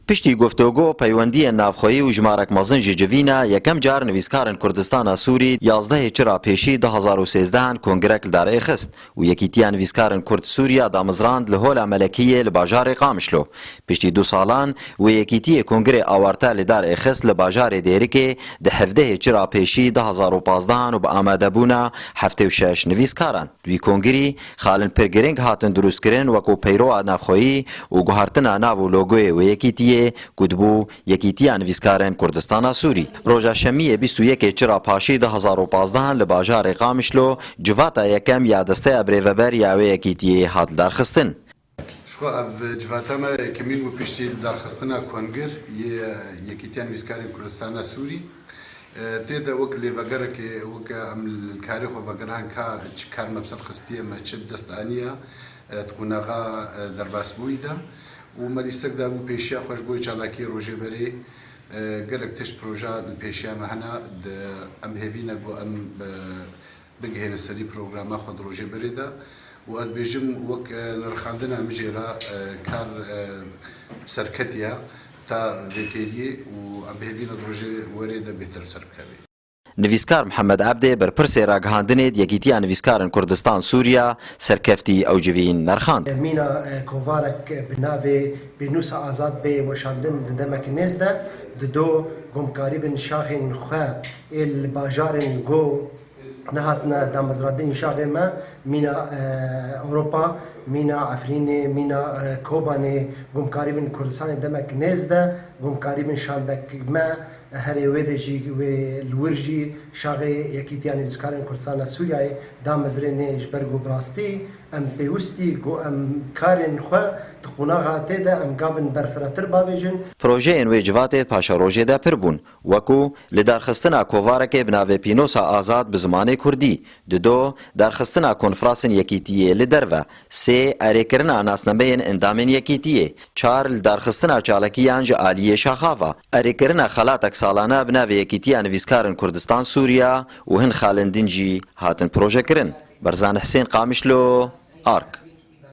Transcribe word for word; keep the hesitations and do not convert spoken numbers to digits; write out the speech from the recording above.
Piştî goftogo, peywendiyên navxweyî û jimarek mezin ji civîna, yekem car nivîskarên Kurdistana Sûrî yazdehê Çira Pêşî du hezar û sêzdeh kongirek li dar êxist û Yekîtiya Nivîskarên Kurd Sûriya damizrand li Hola Melekiyê li bajarê Qamişlo. Piştî du salan wê yekîtiyê kongirê awarte li dar êxist li bajarê Dêrikê di hevdehê Çira Pêşî du hezar û pazdeh û bi amadebûna heftê û şeş nivîskaran. Di wî kongirî xalên pir girîng hatin dirustkirin, wekû peyroa navxweyî û guhartina nav û logoyê wê yekîtiyê, ku dibû Yekîtiya Nivîskarên Kurdistana Sûrî. Roja Şemiyê bîst û yekê Çira Paşî du hezar û pazdeh li bajarê Qamişlo civata yekem ya Desteya Birêveber ya wê yekîtiyê hat lidarxistin. Ji xwe ev civata me yekemîn bû piştî lidarxistina kongir yê Yekîtiya Nivîskarên Kurdistana Sûrî. E, tê de wek lêvegerekê, wek em li karê xwe vegerihan ka çi kar me bi ser xistiye, me çi bi dest aniye, e, di qonaxa, e, derbasbûyî de û me lîstek dabû pêşiya xwe ji bo çalakiyê rojê berê, e, gelek tişt proja li pêşiya me hene, di, em hêvî ne ku em, e, bigihêne serî programa xwe di rojê berê de û ez bêjim wek, e, nirxandina min jê re, e, kar, e, serketiye ta vêkêriyê û em bi hêvî ne di rojê werê de bêhtir ser bikeve. Nivîskar Mihemed Ebdê berpirsê ragihandinê di Yekîtiya Nivîskarên Kurdistan Sûriya serkeftî ew civîn nerxand. Mîna, e, kovarek bi navê Pênûsa Azad bê weşandin di demek nêz de, dido ku em karîbin şaxên xwe ê li bajarên ku nehatine damezrandinî şaxê me, mîna, e, Ewropa, mîna Efrînê, mîna, e, Kobanê, ku em karîbin Kurdistanê demek nêz de, ku em karîbin şandek me, herê wê de jî wê li wir jî şaxê Yekîtiya Nivîskarên Kurdistana Sûriyeyê damezrênê, ji ber ku bi rastî em pêwistî ku em karên xwe di qonaxa tê de em gavin berfiretir bavêjin. Projeyên wê civatê di paşerojê de pir bûn. Wekû lidarxistina kovarekê bi navê Pînosa Azad bi zimanê kurdî, dido darxistina konfrasên yekîtiyê li derve, sê erêkirina nasnameyên endamên yekîtiyê, çar lidarxistina çalakiyan ji aliyê şaxa ve, erêkirina xelatek salane bi navê Yekîtiya Nivîskarên Kurdistan Sûriya û hin xalên din jî hatin projekirin. Berzan Hisên, Qamişlo, Ark.